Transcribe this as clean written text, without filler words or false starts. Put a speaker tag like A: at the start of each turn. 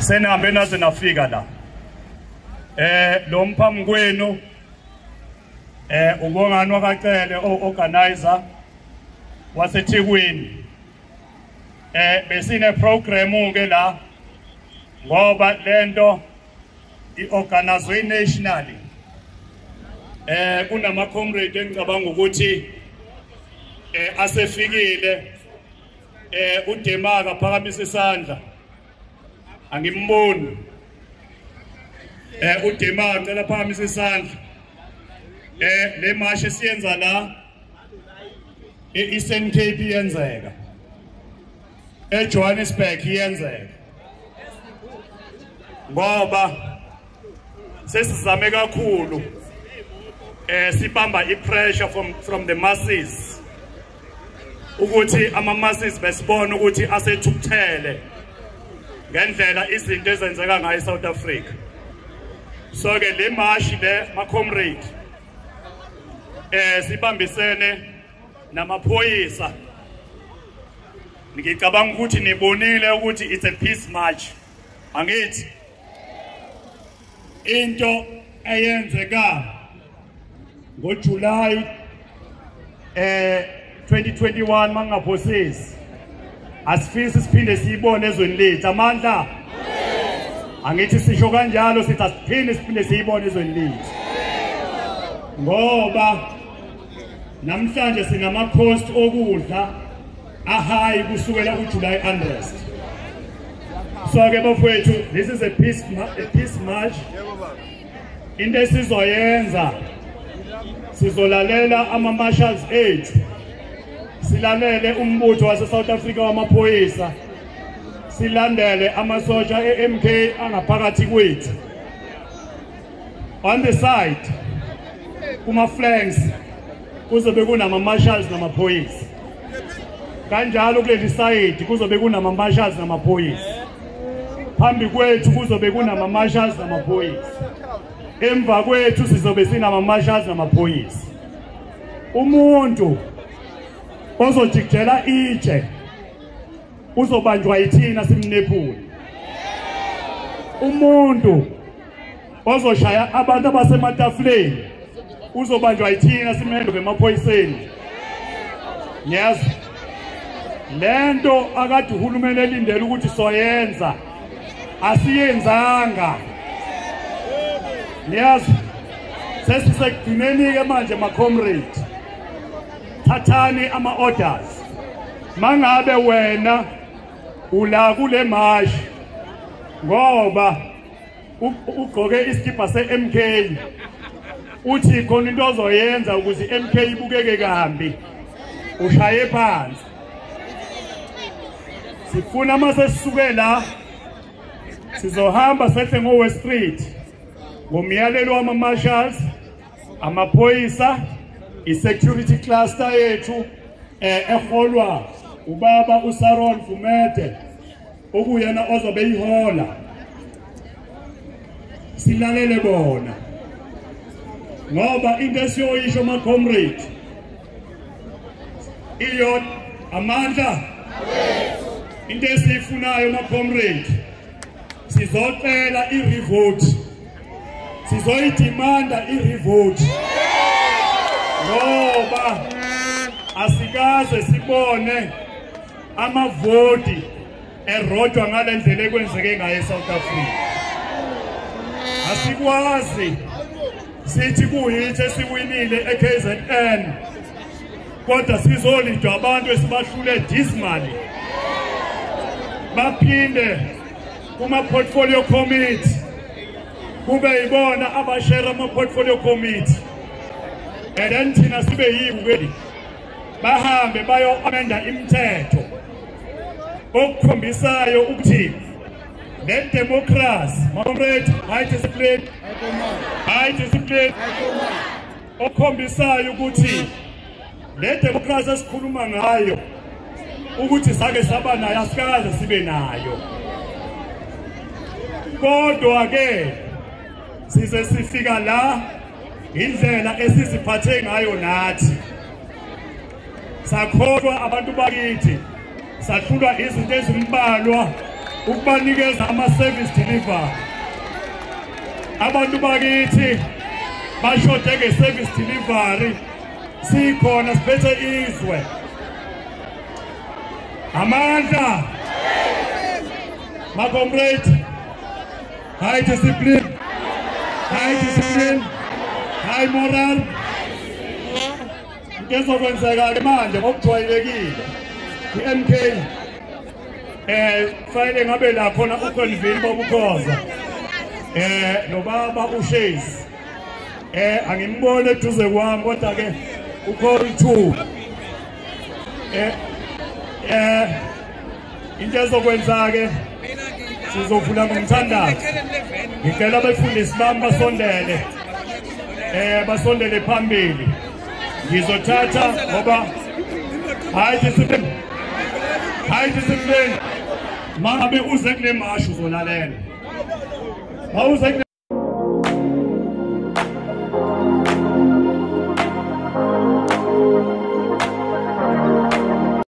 A: Senihambe naze nafika la. Lo mphambi kwenu uBongani wakaCele organizer waseThekwini. Besine program ke la ngoba lento iorganizwe nationally. Kunama comrade engicabanga ukuthi asefikile. uDemaka phakamisa isandla, angimboni. uDemaka cela phakamisa isandla. Le mashi siyenza la e-Eastern Cape iyenzeka, eJohannesburg iyenzeka, ngoba sesizame kakhulu sibamba i-pressure from the masses ukuthi ama masses besibona ukuthi asethukuthele ngendlela izinto ezenzeka ngayo eSouth Africa. So ke le mashi le ma comrade sibambisene namaphoyisa. Ngicabanga ukuthi nibonile ukuthi it's a peace march. Angithi into eyenzeka ngoJuly 2021 mangaphosisi asifisi siphinde siyibone ezweni lethu. Amandla, angithi sisho kanjalo, sithi asiphinde siphinde siyibone ezweni lethu, ngoba namhlanje sinama cost okudla ahigh kusukela uJuly unrest. So ke bafowethu, this is a peace march. Into esizoyenza, sizolalela ama marshals ethu, silalele umbutho wase South Africa wamaphoyisa, silandele amasotsha eMK angaphakathi kwethu. On the side kuma flanks kuzobe kunama marshals namaphoyisa, kanjalo kuleli side kuzobe kunama marshals namaphoyisa, phambi kwethu kuzobe kunama marshals namaphoyisa, emva kwethu sizobe sinama marshals namaphoyisa. Umuntu ozojikijela itshe uzobanjwa yithina simnephule. Umuntu ozoshaya abantu abasematafuleni uzobanjwa yithina simhenduke emaphoyiseni. Ngiyazwa lento akade uhulumeni elindele ukuthi soyenza, asiyenzanga. Ngiyazwa sesisekugcineni ke manje ma comrade, thathani ama orders. Mangabe wena ula kule march ngoba ugqoke iskipa se-MK, uthi khona into ozoyenza ukuze i-MK ibukeke kambi, ushaye phansi. Sifuna mase sisuke la sizohamba sehle ngo-West Street ngomyalelo wama-marshals, amaphoyisa, i-security cluster yethu eholwa ubaba uSaron Fumete okuyena ozobe ihola. Silalele bona, ngoba into esiyoyisho ma comrade iyo amandla. Into esiyifunayo ma comrade, sizocela i-revote, sizoyidemanda i-revote, ngoba asikaze sibone amavoti erojwa ngale ndlela ekwenzeke ngayo eSouth Africa. Asikwazi sithi kuyithi esiwinile eKZN, kodwa sizolidwa abantu esibahlule dismally, baphinde kuma portfolio committee kube yibona abashare ama portfolio committee, and then thina sibe yibuke bahambe bayo amenda imithetho okukhombisayo ukuthi le democracy, comrade, high discipline, high discipline, okukhombisayo ukuthi le democracy esikhuluma ngayo ukuthi sake saba nayo, asikaze sibe nayo. Kodwa ke size sifika la indlela esiziphathe ngayo nathi, sakholwa abantu bakithi, sahlulwa izinto ezimbalwa Ukubanikeza ama-service delivery. Abantu bakithi bashode nge-service delivery, sikhona siphethe izwe. Amandla. My comrade, high discipline, high discipline, high moral. Into ezokwenzeka-ke manje ngokujwayelekile i-MK fanele ngabe la khona uConvene bobuKhoza nobaba uShezi angimbone eduze kwami kodwa ke uCall 2 into ezokwenza ke sizovula ngomthandazo. Ngicela abefundisi bami basondele basondele phambili. Ngizothatha ngoba high discipline, high discipline. Mangabe uze kule mashi uzolalela, mawuze kule